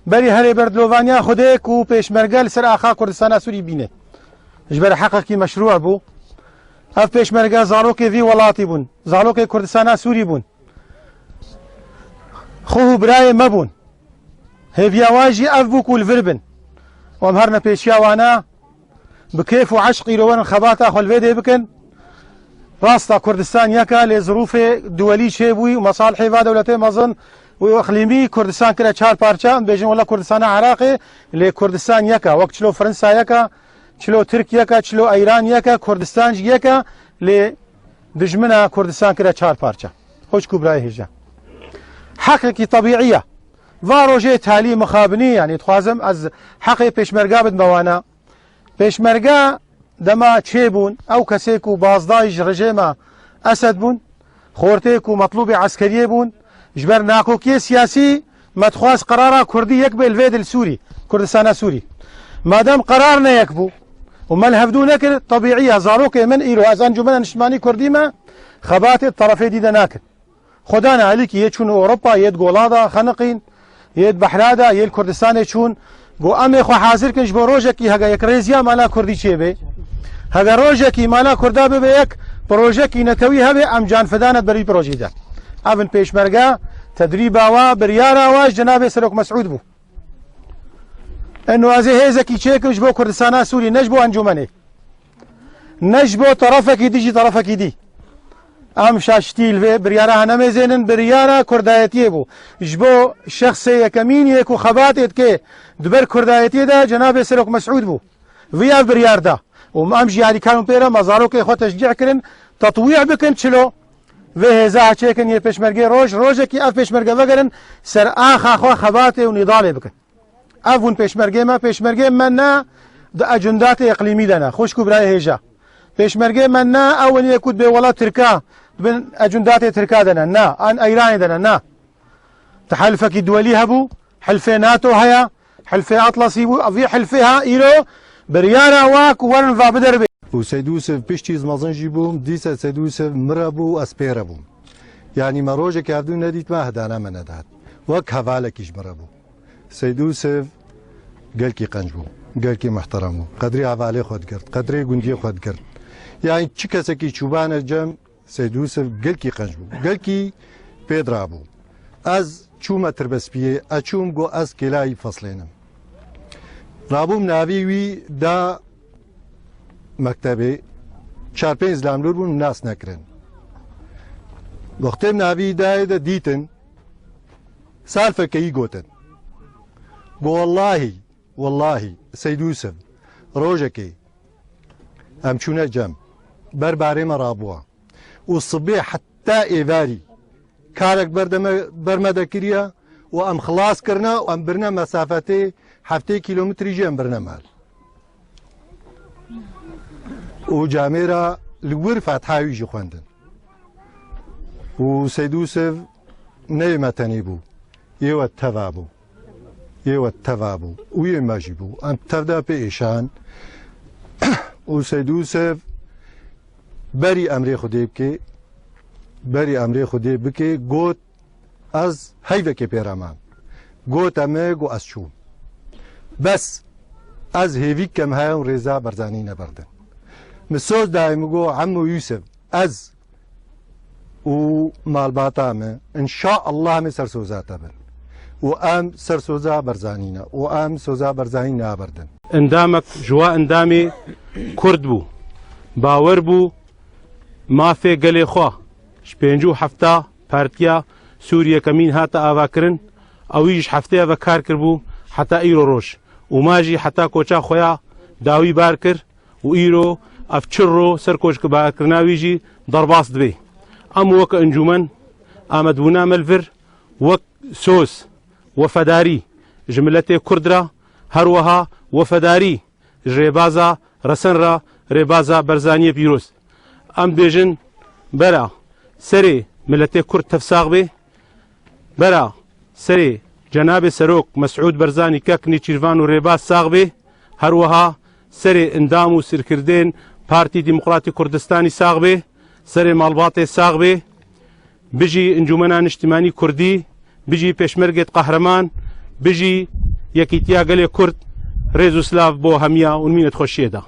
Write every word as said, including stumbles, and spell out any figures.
Berî herê ber dilovaniya Xwedê ku pêşmerge li ser axa Kurdistana Sûrî bîne. Ji ber heqekî meşrû bû. Ev pêşmerge zarokê vî welatî bûn. Zarokê Kurdistana Sûrî bûn. Xwe û birayê me bûn. Hêviya wan jî ev bû ku li vir bin. Û em herne pêşiya wana. Bi kêf û eşq îro werin xebata xwe li vê dê bikin. Rasta Kurdistan yek e, lê zirûfê duwelî çêbûyî û mesalihê va dewletê mezin û iqlîmî Kurdistan kire çar parça. Em bêjin wela Kurdistana Iraqê, lê Kurdistan yek e. Wek çilo Fransa yek e, çilo Tirk yek e, çilo Îran yek e, Kurdistan jî yek e, lê dijmina Kurdistan kire çar parça. Xwişk û birayê hêja. Heqekî tebîî ye. Va rojê talî mixabinî, yanî dixwazim ez heqê pêşmerga bidime wana. Pêşmerge dema çêbûn, ew kesê ku bazdayî ji rejêma Esed bûn, xortê ku metlûbê eskeriyê bûn, ji ber nakokiyê siyasî me dixwest qerara Kurdî yek bê li vê dil Sûrî, Kurdistana Sûrî. Madem qerar ne yek bû û me li hevdû nekir, tebîî ye, zarokê min îro ez Encûmena Niştimanî Kurdî me, xebatê di terefê dî de nakin. Xwedana alîkî yê çûn Ewropa, yê di gola de xeniqîn, yê di behra de, yê li Kurdistanê çûn. Got, em ê xwe hazir kin ji bo rojekî hege yekrêziya mala Kurdî çêbe. Hege rojekî mala Kurda bibe yek, projekî netewî hebe, em canfidane berî projî de. Ev in pêşmerge, tedrîba wa, biryara wa ji cenabê Serok Mesûd bû. Eno ez ê hêzekî çêkim ji bo Kurdistana Sûrî, ne ji bo encûmenê. Ne ji bo terefekî dî jî terefekî dî. Em şaştî li vê biryara hene mêzênin, biryara kurdayetiyê bû. Ji bo şexsê yekemîn yê ku xebatê dike di ber kurdayetiyê de cenabê Serok Mesûd bû. Vî ev biryar da. Û em jî alîkarên pê re me zarokê xwe teşcîh kirin, tetwîh bikin çilo. Vê hêza çêkin yê pêşmergê roj, rojekî ev pêşmerge vegerin ser axa xwe xebatê û nîdalê bikin. Ev hûn pêşmergê me, pêşmergê me ne di ecendatê iqlîmî de ne. Xwişk û birayê hêja. Pêşmergê me ne ew in yê ku dibê wela Tirka, di bin ecendatê Tirka de ne. Na, an Eyranê de ne. Na. Tehelifekî duwelî hebû, hilfê nato heye, hilfê Atlasî bû, vî hilfê ha îro biryara wa ku werin va biderbe. Û Seyd Yûsif piştî ez mezin jî bûm, dîse Seyd Yûsif min re bû û ez pê re bûm. Yanî me rojekî hevdû nedît, me hedana me nedat. Wek hevalekî ji min re bû. Seyd Yûsif gelkî qenc bû, gelkî muhterem bû. Qedrê hevalê xwe digirt, qedrê gundiyê xwe digirt. Yanî çi kesekî çûbane cem Seyd Yûsif gelkî qenc bû, gelkî pê dirabû. Ez çûme Tirbespiyê, ez çûm got ez kêlayî feslênim. Rabûm navî wî da mektebê, çar pênc zilamlûr bûn, nas nekirin. Wextê navî dayê de dîtin, salfeke yî gotin. Got wellahî, wellahî, Seyd Yûsif, rojekê em çûne cem, ber barê me rabûwa. Û sibê heta êvarî karek berdeme, ber me de kiriye û em xilas kirine û em birine mesafetê heftê kîlometrî jî em birine mal. Û camêra li wir Fatiha wî jî xwendin. Û Seyd Yûsif ne yê me tenê bû. Yê we teva bû. Yê we teva bû. Û yê me jî bû. Em tev de pê êşan. Û Seyd Yûsif berî emrê Xwedê bike, berî emrê Xwedê bike, got, ez heyvekê pê re mam. Gote me, got, ez çûm. Bes, ez hêvî kem heye û rêza Barzanî neberdin. Min soz dayê, min got, Emmo Yûsif, ez û malbata me, înşaallah em ê ser soza te bin. Û em ser soza Barzanî ne. Û em soza Barzanî naberdin. Endamek ji wa endamê Kurd bû. Bawer bû mafê gelê xwe. Ji pêncî û hefta Partiya Sûrî Yekemîn hate avakirin. Ew jî ji heftê ve kar kiribû heta îro roj. Û ma jî heta koça xwe ya dawî bar kir. Û îro ev çi ro ser koçkibarkirina wî jî derbas dibe. Em weke encûmen amedbûna me li vir wek soz, wefedarî ji miletê Kurd re, her wiha wefedarî ji rêbaza resen re, rêbaza Barzaniyê pîroz. Em dibêjin bera serê miletê Kurd tev sax bê. Bera serê Cenabê Serok Mesûd Barzanî kek Nêçîrvan û Rêbaz sax bê, her wiha serê endam û sirkirdên Partî Demokratî Kurdistanî sax bê, serê malbatê sax bê. Bijî Encûmena Niştimanî Kurdî, bijî Pêşmergêt Qehreman, bijî Yekîtiya gelê Kurd, rêz û silav bo hemiya û nimînet xweşiyê de.